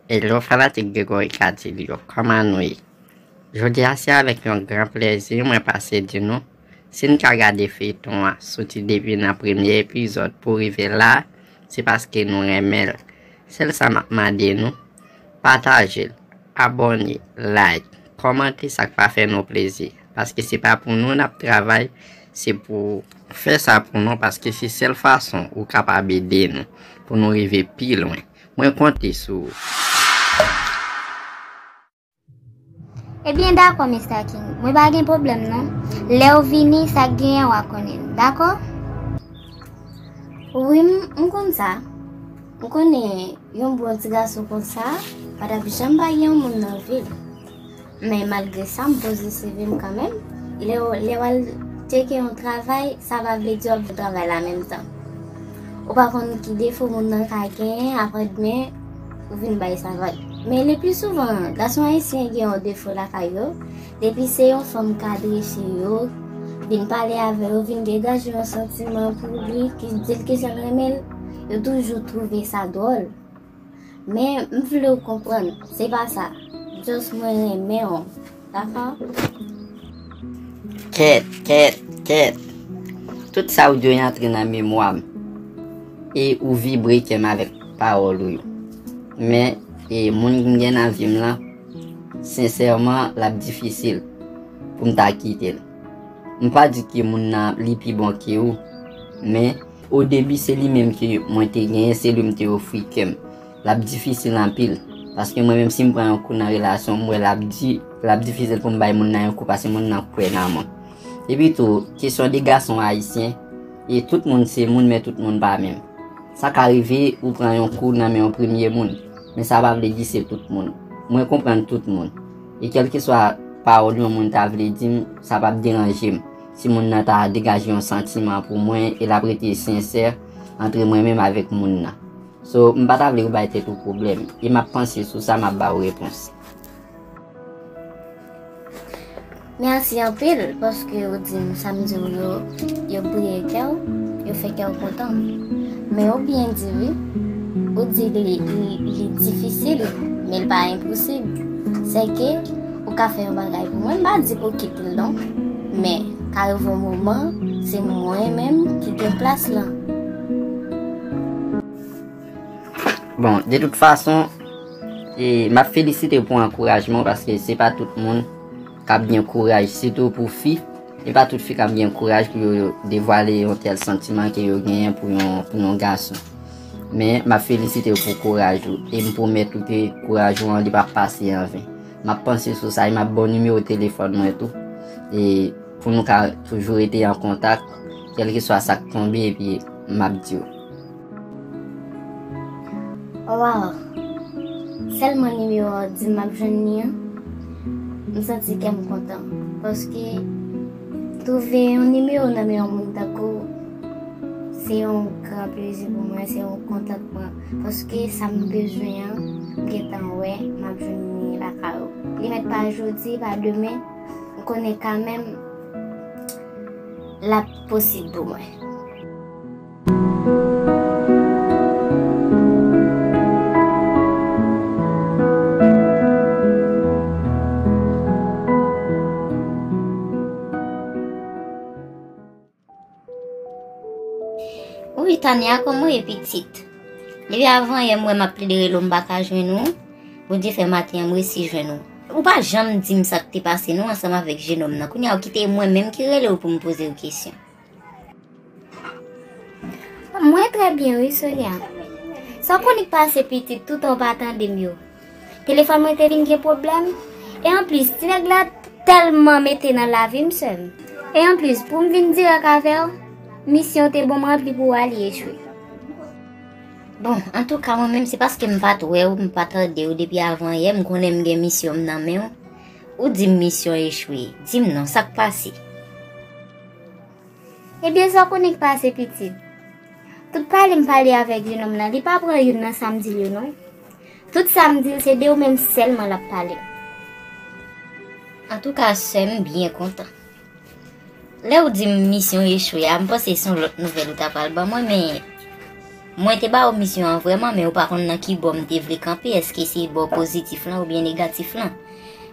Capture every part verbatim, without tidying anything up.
Hello fanatik Gregory Cadillo, kòman nou ye? Jodi a se avèk yon gran plèzi mwen pase di nou, si n ka gade feyton an soti depi nan premye epizòd pou rive la, se paske nou renmen l. Sèl sa m ap mande nou, pataje l, abòne, like, kòmante sa k pa fè nou plezi. Paske se pa pou nou n ap travay, se pou fè sa pou nou, paske se sèl fason ou kapab ede nou pou nou rive pi lwen. Mwen konte sou ou. Ebyen, dakò, Mista King. Mwen pa gen pwoblèm, non. Lè w vini, sa k genyen, w a konnen l. Dakò? Wi, m, m konn sa. M konnen yon bon ti gason konsa, pa t ap janm pa gen yon moun nan vi l. Men malgre sa, m poze seve m kanmenm. Lè w, lè w al tcheke yon travay, sa pa vle di w ap jwenn travay la menm tan. Ou pa konn ki defo moun nan ka genyen, aprè demen, ou vin bay sa vag. Men le pli souvan, gason ayisyen gen yon defo lakay yo. Depi se yon fanm kadre sou yo, vin pale avè yo, vin degaje yon santiman pou li, ki di l ke jan l renmen l, yo toujou twouve sa dwòl. Men, m vle w konprann, se pa sa. Just mwen renmen w, dakò? Kèt, kèt, kèt. Tout sa ou di yo antre nan memwa m. E ou vibre kè m avèk pawòl ou yo. Men, e moun m gen nan vi m lan, sensèman, l ap difisil pou m ta kite l. M pa di ke moun nan li pi bon ke ou, men o debi se li menm ke mwen te genyen, se li m te ofri kè m. L ap difisil anpil, paske mwen menm si m pran yon kou nan relasyon, m wè l ap di, l ap difisil pou m bay moun nan yon kou paske moun nan kwè nan mwen. Epi tou, kesyon de gason ayisyen, e tout moun se moun, men tout moun pa menm. Sa ka rive ou pran yon kou nan men yon premye moun, men sa pa vle di se tout moun. Mwen konprann tout moun. E kèlkeswa pawòl yon moun ta vle di m, sa p ap deranje m. Si moun nan ta degaje yon santiman pou mwen e l ap rete sensè antre mwen menm avèk moun nan. So, m pa ta vle ou bay tèt ou pwoblèm. E m ap panse sou sa, m ap ba w repons. Mèsi anpil paske ou di m sa m di w yo, yo briye kè w, yo fè kè w kontan. Men ou byen di wi, ou di li, li, li difisil, men l pa enposib. Sèke ou ka fè yon bagay pou mwen, m pa di pou kite l non. Men ka rive yon moman, se mwen menm ki gen plas lan. Bon, de tout fason, e, m ap felisite w pou ankourajman w, paske se pa tout moun k ap gen kouraj, sitou pou fi, e pa tout fi k ap gen kouraj pou yo devwale yon tèl santiman ke yo genyen pou yon, pou yon gason. Men, m ap felisite w pou kouraj ou, e m pwomèt ou ke kouraj ou an, li p ap pase an ven. M ap panse sou sa, e m ap ba w nimewo telefòn mwen tou. E pou nou ka toujou rete an kontak, kèlkeswa sa k tonbe, epi m ap di w. Waw! Sèlman nimewo a w di m ap jwenn li an, m santi kè m kontan. Paske twouve yon nimewo nan men yon moun tankou w, se yon gran plezi pou mwen, se yon kontantman. Paske sa m bezwen an, m gentan wè, m ap jwenn li lakay ou. Li mèt pa jodi, pa demen, m konnen kanmenm l ap posib pou mwen. Wi, Tania, kòman w ye, pitit? Depi avan yè m wè m ap plede rele w, m pa ka jwenn ou. Bondye fè maten an, m resi jwenn ou. Ou pa janm di m sa k te pase non ansanm avèk jenòm nan. Kounye a, ou kite mwen menm ki rele w pou m poze w kesyon. Mwen trè byen wi, Sonia. Sa w konnen k pase pitit, toutan w pa tande m yo. Telefòn mwen te vin gen pwoblèm. E anplis, ti nèg la tèlman mete nan lavi m, sè m. E anplis, pou m vin dirèk avè w, misyon w te ban m ranpli pou w a, li echwe. Bon, antouka, mwen menm, se paske m pa t wè w, m pa tande w depi avan yè, m konnen m gen misyon m nan men w. Ou di m misyon echwe. Di m non, sa k pase? Ebyen, sa w konnen k pase, pitit? Tout pale m pale avèk jenòm nan, li pa pran youn nan sa m di l yo non. Tout sa m di l, se de ou menm sèlman l ap pale. Antouka, sè m, m byen kontan. Lè w di m misyon echwe a, m panse se yon lòt nouvèl ou ta pral ban mwen, men Mwen te ba w misyon an vrèman, men ou pa konn nan ki bò m te vle kanpe, èske se bò pozitif lan oubyen negatif lan.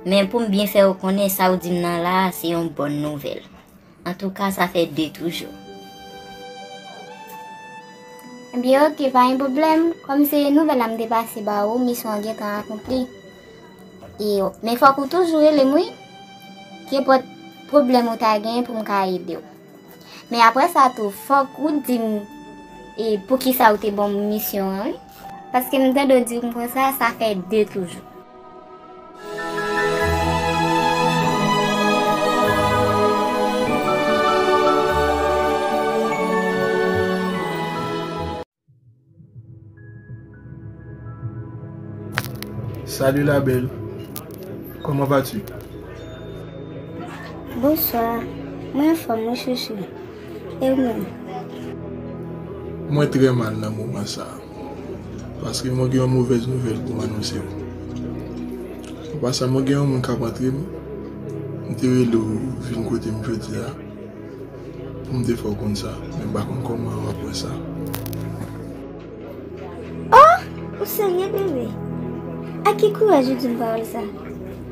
Men pou m byen fè w konnen, sa w di m nan la a, se yon bòn nouvèl. Antouka, sa fè de toujou. Ebyen, oke, pa gen pwoblèm. Kòm se nouvèl la m te pase ba ou, misyon an gentan akonpli. E, men fòk ou toujou rele m, wi. Kenpòt pwoblèm ou ta gen pou m ka ede w. Men apre sa tou, fòk ou di m, e, poukisa ou te ban m misyon an, wi. Paske m tande w di m konsa, sa fè de toujou. Salut la belle, comment vas-tu? Bonswa, mwen anfòm wi chouchou. E ou menm? Mwen trè mal nan moman sa a, paske mwen gen yon movèz nouvèl pou m anonse w. An pasan, mwen gen yon moun k ap antre m, m te rele w vin kote m jodi a pou m te fè w konn sa, men m pa konn kòman w ap pran sa. Oh! Ou serye, bebe? Ak ki kouraj ou di m pawòl sa?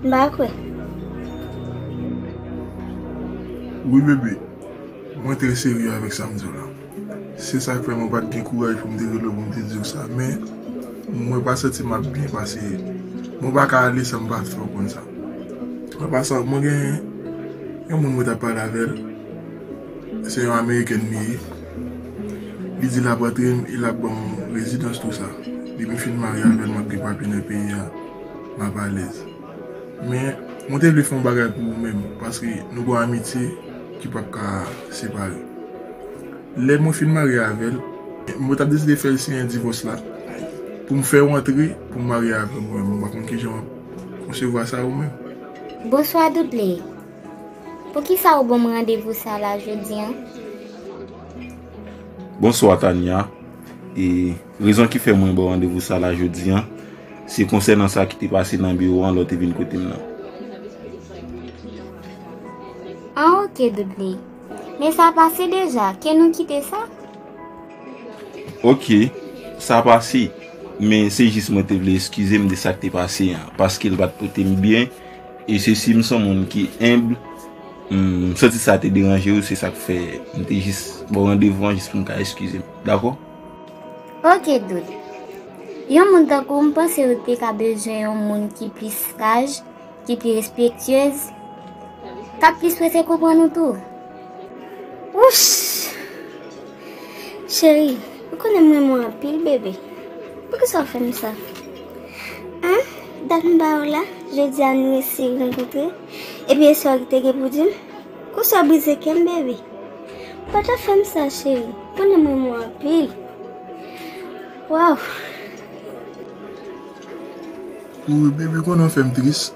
M pa kwè. Wi, bebe. Mwen trè serye avèk sa m di w la. Se sa k fè mwen pa t gen kouraj pou m te rele w pou m te di w sa, men mwen pa santi m ap byen pase. Mwen pa ka ale san m pa fè w konn sa. An pasan, mwen gen yon moun mwen t ap pale avè l. Se yon amerikèn li ye. Li di l ap antre m e l ap ban m rezidans tou sa. Depi m fin marye avè l, m ap gen papye nan peyi a, m ap alèz. Men, mwen te vle fè yon bagay pou ou menm, paske nou gen yon amitye ki p ap ka separe. Lè mwen fin marye avè l, mwen t ap deside fè l siyen divòs la pou m fè w antre pou m marye avè w mwen menm. Mwen pa konn kijan w ap konsevwa sa ou menm. Bonswa, Dudley. Poukisa ou ban m randevou sa la jodi an? Bonswa, Tania. E rezon ki fè mwen ba w randevou sa la jodi an, se konsènan sa ki te pase nan biwo an lè w te vin kote m nan. Ah, oke, Dudley. Men sa pase deja, ke nou kite sa? Oke, sa pase. Men se jis mwen te vle eskize m de sa k te pase an, paske l pa t pote m byen. E se si m se yon moun ki enb, m santi sa te deranje w, se sa k fè m te jis ba w randevou an jis pou m ka eskize m. Dakò? Oke, Doud. Yon moun tankou w, m panse w te ka bezwen yon moun ki plis saj, ki pi respektyez, k ap plis prese konprann ou tou. Wouch! Cheri, ou konnen m renmen w anpil, bebe. Poukisa w fè m sa? An, dat m ba w la, jodi a nou resi rankontre, epi e sa w te gen pou di m? Konsa w brize kè m, bebe. Pa ta fè m sa, cheri. Konnen m renmen w anpil. Waw! Wi, bebe, konnen w fè m tris.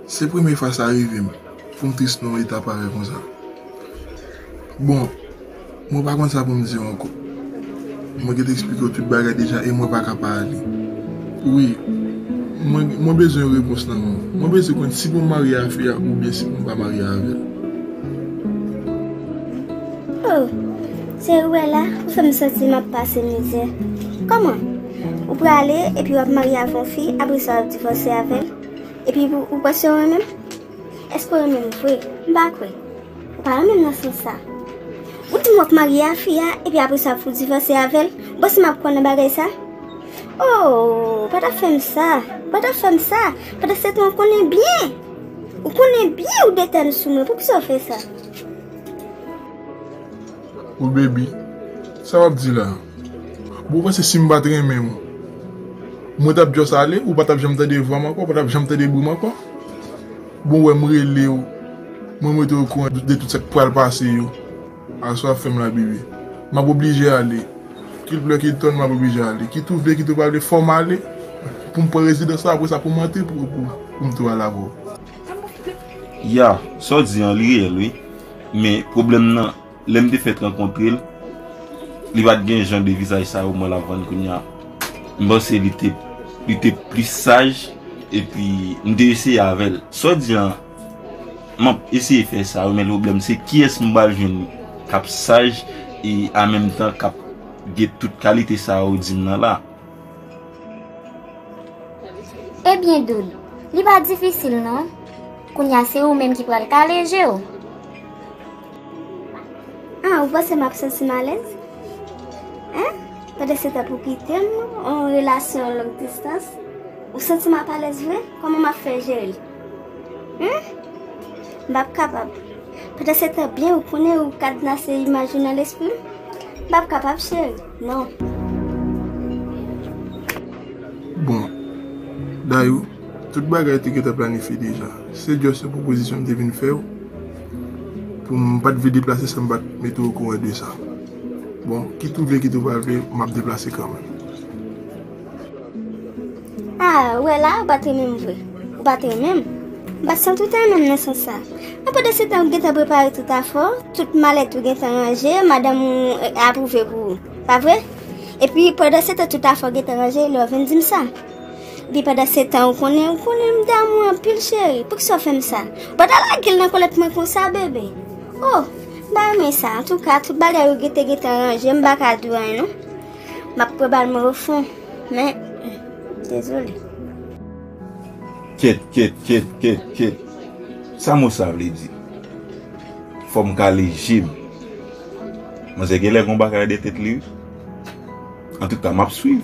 Se premye fwa sa rive m pou m tris nan yon eta parèy konsa. Bon, mwen pa konn sa pou m di w ankò. Mwen gentan eksplike w tout bagay deja e mwen pa ka pa ale. Wi, mwen, mwen bezwen yon repons nan men w. Mwen bezwen konn si pou m marye a fi a oubyen si pou m pa marye avè l. Oh, se ou wè la, ou fè m santi m ap pase mizè. Kòman? Ou prale epi w ap marye avè yon fi, apre sa w ap divòse avè l? Epi ou, ou panse w renmen m? Èske w renmen m vre? M pa kwè. Ou pa renmen m nan sans sa. Ou di m w ap marye a fi a, epi apre sa pou w divòse avè l. Ou panse m ap kwè nan bagay sa? Oh, pa ta fè m sa. Pa ta fè m sa. Pandan se tan ou konnen byen. Ou konnen byen ou detèn sou mwen. Poukisa w fè sa? Oh baby, sa w ap di la? Bon, ou panse si m pa t renmen w, mwen t ap just ale, ou pa t ap janm tande vwa m ankò, ou pa t ap janm tande bri m ankò? Bon, wè m rele w, mwen mete w okouran de tout sa k pral pase yo. Aswè ap fè m la, bebe. M ap oblije ale. Kit plè kit tòn, m ap oblije ale. Kit ou vle, kit ou pa vle, fò m ale. Pou m pran rezidans la, apre sa pou m antre, pou, pou, pou m tou al avè w. Ya, sa w di an, li reyèl, wi. Men, pwoblèm nan, lè m te fèk rankontre l, li pa t gen jan de vizaj sa yo mwen l ap vann kounye a. M panse li te, li te plis saj, epi m te eseye avè l. Sa w di an, m ap eseye fè sa, wi, men pwoblèm se kiyès m pral jwenn k ap saj e an menm tan k ap Gen tout kalite sa ou di m nan la. Ebyen, Doud, li pa difisil non. Kounye a se ou menm ki pral kale je w. Ah, ou panse m ap santi m alèz? Hein? Pandan se tan pou kite m, yon relasyon long distans, ou santi m ap alèz vre? Kòman m ap fè jere l? Hmm? M p ap kapab. Pandan se tan byen ou konnen ou kadnase imaj ou nan lespri m. M p ap kapab, cheri. Non. Bon, Dayou, tout bagay te gentan planifye deja. Se just yon pwopozisyon m te vin fè w pou m pa t vle deplase san m pa t mete w okouran de sa. Bon, kit ou vle, kit ou pa vle, m ap deplase kanmenm. Ah, ou wè la, ou pa t renmen m vre. Ou pa t renmen m. M pa t santi w ta renmen m nan sans sa. An pandan se tan ou gentan prepare tout afè w, tout malèt ou gentan ranje, madanm ou eh, apwouve pou ou. Pa vre? Epi pandan se tan tout afè w gentan ranje, lè w vin di m sa. Epi pandan se tan ou konnen, ou konnen m damou anpil cheri. Poukisa w fè m sa? Ou pa ta lage l nan kòlèt mwen konsa, bebe. Oh, m pa renmen sa. Antouka, tout bagay ou te gentan ranje, m pa ka di w anyen non. M ap pran bal mwen ofon. Men, dezole. Kèt, kèt, kèt, kèt, kèt. Sa mo sa vle di? Fò m kale je m. Manzè genlè gon bagay dèyè tèt li wi. Antouka, m ap swiv.